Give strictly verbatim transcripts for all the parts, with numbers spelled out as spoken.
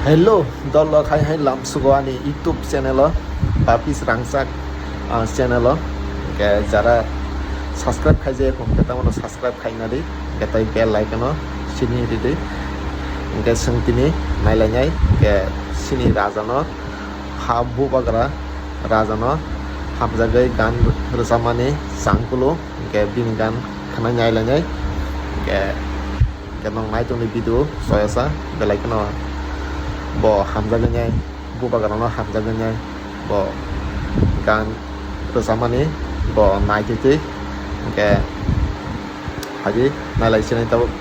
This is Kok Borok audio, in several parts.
Hello, dol rok hai hai lamsugo ani YouTube channel o, Papis Rangchak, ah, channel o. Hingke jara subscribe khaijak, hingke tamano subscribe khaina di, hingke tai bell icon o sini ridi. Hingke chwng tini nailainai, hingke sini raja no ha bubagra raja no hamjagwi gan rwchapmani changkulu, hingke bini gan khwnai nailainai, hingke. Hingke nwng nai tongdi video soyasa, belai kheno bo hamjagwi nai, bubagrano hamjagwi nai, bo gan rwchapmani bo naitwi twi, hingke phaidi nailai sinai tabuk.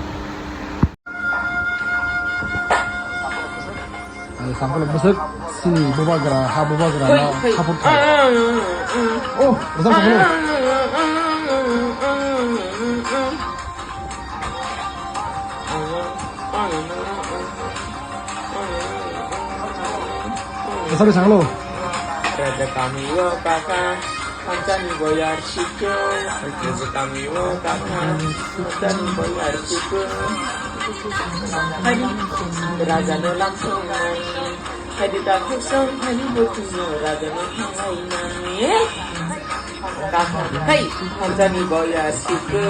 Ang sample bwswk sini bubagra, ha bubagra no support kha. Oh, bwswk sample. Bwswk sample. Raja kami o kaka, hamjani boyar sikhe. Raja kami o kaka, hamjani boyar sikhe. Raja no lamsong nai. Hadi ta khosong, hadi bokuno, raja no thangai nai. Kakha, hai, hamjani boya sikhe,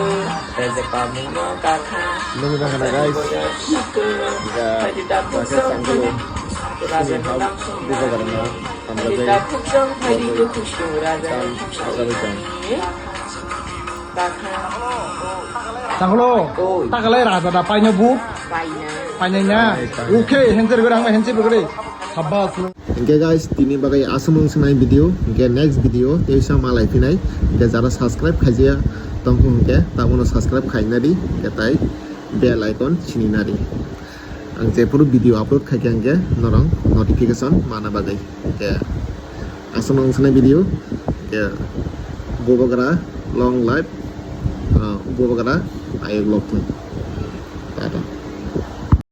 raja kamu no kakha. Nung dah kena, guys. Boya sikhe, hadi ta khosong, hadi raja no lamsong nai. Hadi ta khosong, hadi bokuno, raja no thangai nai. Changlo, takalai raja da paina bu? Paina. Paina nya? Paina. Okay, handshake gori, hangma handshake gori. Sabbas. Hingke guys, tini bagwi aswk mung sinai video, hingke next video teisa malai phinai, hingke jara subscribe khaijaya tongkhu hingke tamono subscribe khaina di, hingke tai bell icon sini nari. Ang jephuru video upload khaikha hingke norong notification mana bagwi. Hingke aswk mung sinai video, hingke bubagra long life, ah, bubagra ayuk lokthung. Tata.